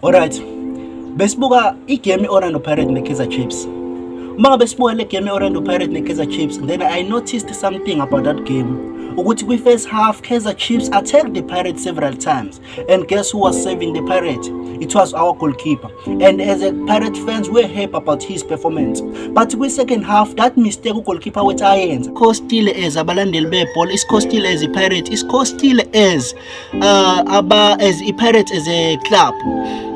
Alright. Besibuka igame i-Orlando Pirates ne-Kaizer Chiefs. Uma ngabe sibuka le game i-Orlando Pirates ne-Kaizer Chiefs, then I noticed something about that game. Ukuthi kwi-first half, Kaizer Chiefs attacked the Pirates several times. And guess who was saving the Pirates? It was our goalkeeper. And as a Pirate fans, we're happy about his performance. But kwi-second half, that mistake ugoalkeeper wethu ayenza costile as abalandeli bebhola, isicostile as i-Pirates, isicostile as aba as i-Pirates as a club.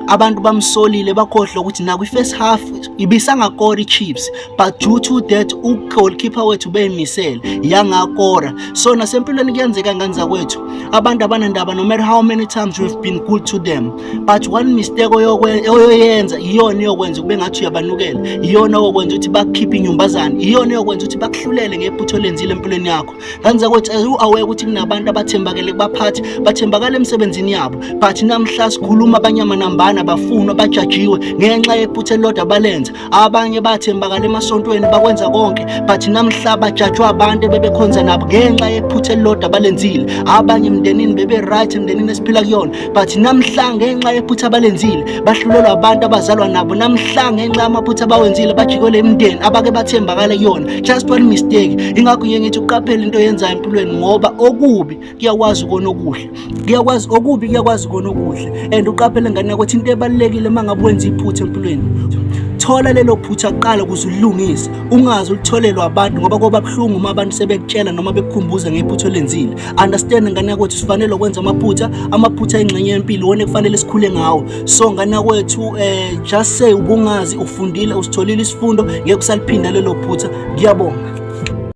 Abantu bamsolile, bakhohlwa ukuthi nakwi-first half ibisangakora i-Chiefs, but due to that ugoalkeeper wethu beyimisele yangakora. So nasempilweni kuyenzeka, ngane zakwethu, abantu abanandaba no matter how many times we've been good to them, but one mistake oyoyenza iyona iyokwenza kube ngathi uyabanukela, iyona oyokwenza ukuthi bakukhiphe inyumbazane, iyona eyokwenza ukuthi bakuhlulele ngephutha olenzile empilweni yakho. Ngane zakwethu, u-aware ukuthi kunabantu abathembakele kubaphathi, bathembakala emsebenzini yabo, but namhla sikhuluma abanyama nambana bafunwa, bajajiwe ngenxa yephutha elilodwa balenza. Abanye bathembakala emasontweni, bakwenza konke, but namhla bajajwa abantu ebebekhonza nabo ngenxa yephutha elilodwa balenzile. Abanye emndenini bebe-right emndenini esiphila kuyona, but namhla ngenxa yephutha abalenzile bahlulelwa abantu abazalwa nabo. Namhla ngenxa yamaphutha abawenzile bajikelwe imndeni abake bathembakala kuyona. Just one mistake. Ingakho ngiye ngithi uqaphele into oyenzayo empilweni, ngoba okubi kuyakwazi ukona okuhle, kuyakwazi okubi, kuyakwazi ukona okuhle. And uqaphele, ngane yakwethu, into ebalulekile, uma ngabe wenza iphutha empilweni, thola lelo phutha kuqala ukuze ulilungise, ungaze ulitholelwe abantu, ngoba koba buhlungu uma abantu sebekutshela noma bekukhumbuza ngephutha olenzile. Understand, ngane yakwethu, sifanele ukwenza amaphutha. Amaphutha ayingxenye yempilo, wona kufanele sikhule ngawo. So ngane yakwethu, just say ubungazi, ufundile, usitholile isifundo, ngeke usaliphinda lelo phutha. Ngiyabonga.